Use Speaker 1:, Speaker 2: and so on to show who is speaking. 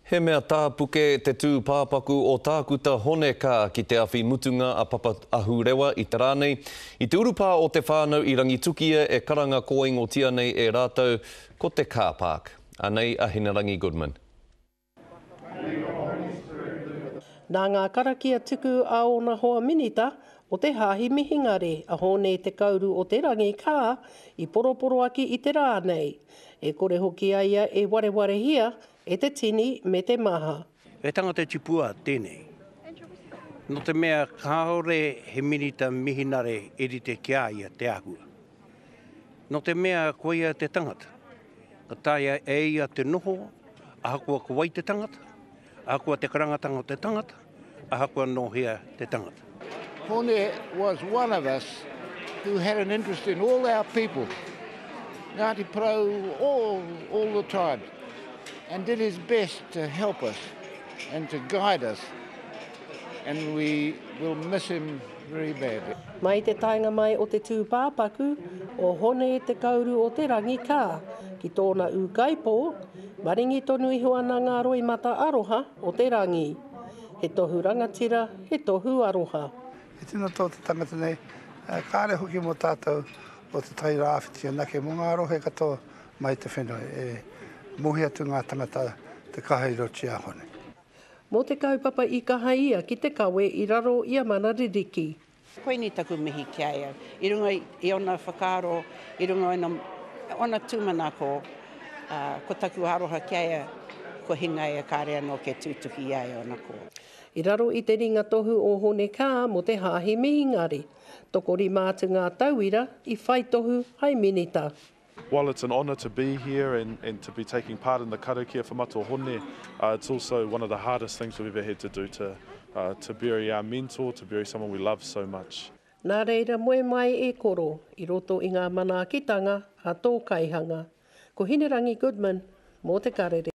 Speaker 1: He mea tāpuke te tūpāpaku o Tākuta Hone Kaa ki te awhi mutunga a Papa Ahurewa i te rā nei, i te urupā o te whānau i Rangitukia e karanga kōingotia nei e rātou ko te Car Park. Anei a Hinerangi Goodman.
Speaker 2: Nā ngā karakia tuku a ōna hoa minita o te Hāhi Mihingare a Hōne Te Kauru o Te Rangi Kaa i poroporoaki i te rā nei, e kore hoki a ia e warewarehia E te tini me te maha.
Speaker 3: He tangata tipua tēnei. Nō te mea kāore he minita mihinare e rite ki a ia te āhua. Nō te mea koia te tangata, ka taea e ia te noho ahakoa ko wai te tangata, ahakoa te karangatanga o te tangata, ahakoa nō hea te tangata.
Speaker 4: Hone was one of us who had an interest in all our people, Ngāti Porou, all, all the tribes, and did his best to help us and to guide us, and we will miss him very badly.
Speaker 2: Mai te taenga mai o te tūpāpaku o Hone Te Kauru o Te Rangi ka ki tōna ūkaipō, maringi tonu iho ana ngā roimata aroha o te rangi. He tohu rangatira, he tohu aroha.
Speaker 5: He tino tō te tangata nei, kāre hoki mō tātou o te Tai Rāwhiti anake, mō ngā rohe katoa mai te whenua e mohi atu ngā tangata te kaha i roto i a Hone.
Speaker 2: Mō te kaupapa i kaha ia ki te kawe i raro i a Mana Ririki.
Speaker 6: Koinei taku mihi ki a ia, i runga i ona whakaaro, i runga i ona tūmanako, ā, ko taku aroha ki a ia, kua hinga ia kāre anō kia tūtuki i a ia ona kō.
Speaker 2: I raro i te ringa tohu o Hone Kaa mō te Hāhi Mihingare, tokorima atu ngā tauira i whai tohu hai minita.
Speaker 7: While it's an honour to be here and, and to be taking part in the karakia for Matua Hone, uh, it's also one of the hardest things we've ever had to do to, uh, to bury our mentor, to bury someone we love so much.
Speaker 2: Nā reira moe mai e koro i roto i ngā manaakitanga a tō kaihanga. Ko Hinerangi Goodman mō Te Karere.